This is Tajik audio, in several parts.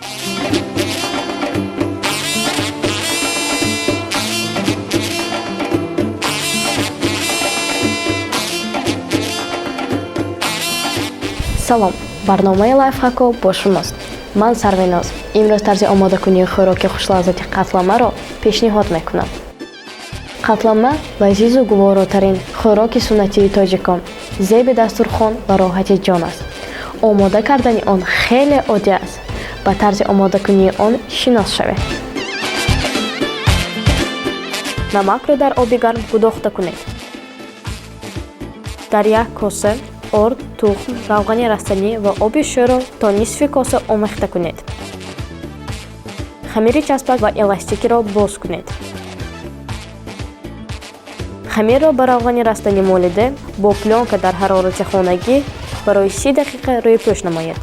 Салом, барномаи лайфхакҳо бо шумост. Ман Сарвиноз. Имрӯз тарзи омодакунии хӯроки хушлаззати қатламаро пешниҳод мекунам. Қатлама лазизу гуворотарин хӯроки суннатии тоҷикон, зеби дастурхон ва роҳати ҷон аст. Омода кардани он хеле оддӣ аст. Ба тарзи омодакунии он шинос шавед. Намакро дар оби гарм гудохта кунед. Дар як коса орд, тухм, равғани растанӣ ва оби шӯрро то нисфи коса омехта кунед. Хамири часпак ва эластикиро боз кунед. Хамирро ба равғани растанӣ молида, бо плёнка дар ҳарорати хонагӣ барои 30 дақиқа рӯйпӯш намоед.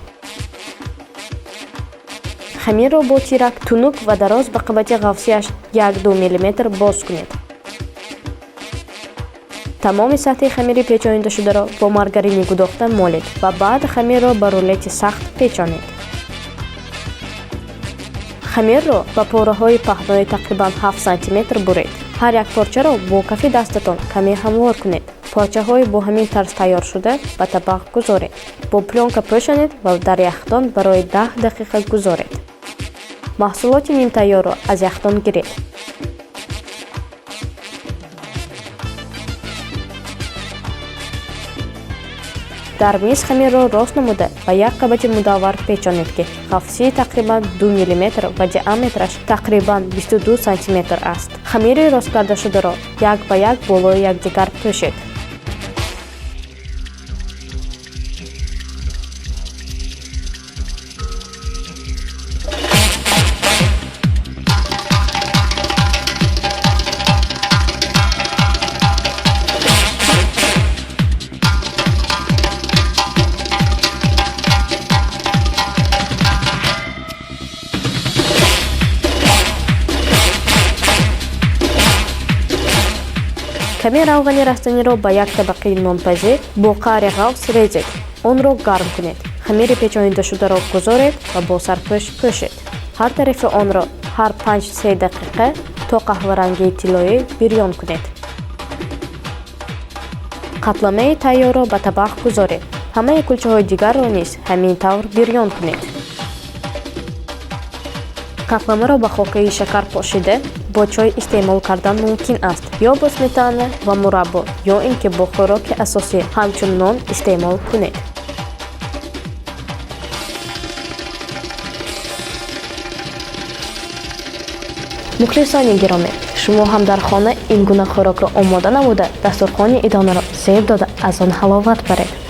Хамирро бо тирак тунук ва дароз ба қабати ғафсияш 1-2 мм боз кунед. Тамоми сатҳи хамири печонидашударо бо маргарини гудохта молед ва баъд хамирро ба рулети сахт печонед. Хамирро ба пораҳои паҳнои тақрибан 7 сантиметр буред. Ҳар як порчаро бо кафи дастатон каме ҳамвор кунед. Порчаҳои бо ҳамин тарз тайёршуда ба табақ гузоред. Бо плёнка пӯшонед ва дар яхдон барои 10 дақиқа гузоред. Маҳсулоти нимтайёрро аз яхдон гиред. Дар миз хамирро рост намуда ба як қабати мудаввар печонед, ки ғафсии тақрибан 2 мм ва диаметраш тақрибан 22 сантиметр аст. Хамири росткардашударо як ба як болои якдигар пӯшед. Каме равғани растаниро ба як табақаи нонпазӣ бо қаъри ғафс резед. Онро гарм кунед. Хамири печонидашударо гузоред ва бо сарпӯш пӯшед. Ҳар тарафи онро ҳар 5-3 дақиқа то қаҳварангии тиллоӣ бирён кунед. Қатламаи тайёрро ба табақ гузоред. Ҳамаи кулчаҳои дигарро низ ҳамин тавр бирён кунед. Қатламаро ба хокаи шакар пошида бо чой истеъмол кардан мумкин аст, ё бо сметана ва мураббо, ё ин ки бо хӯроки асосӣ ҳамчун нон истеъмол кунед. Мухлисони гиромӣ, шумо ҳам дар хона ин гуна хӯрокро омода намуда, дастурхони идонаро зеб дода, аз он ҳаловат баред.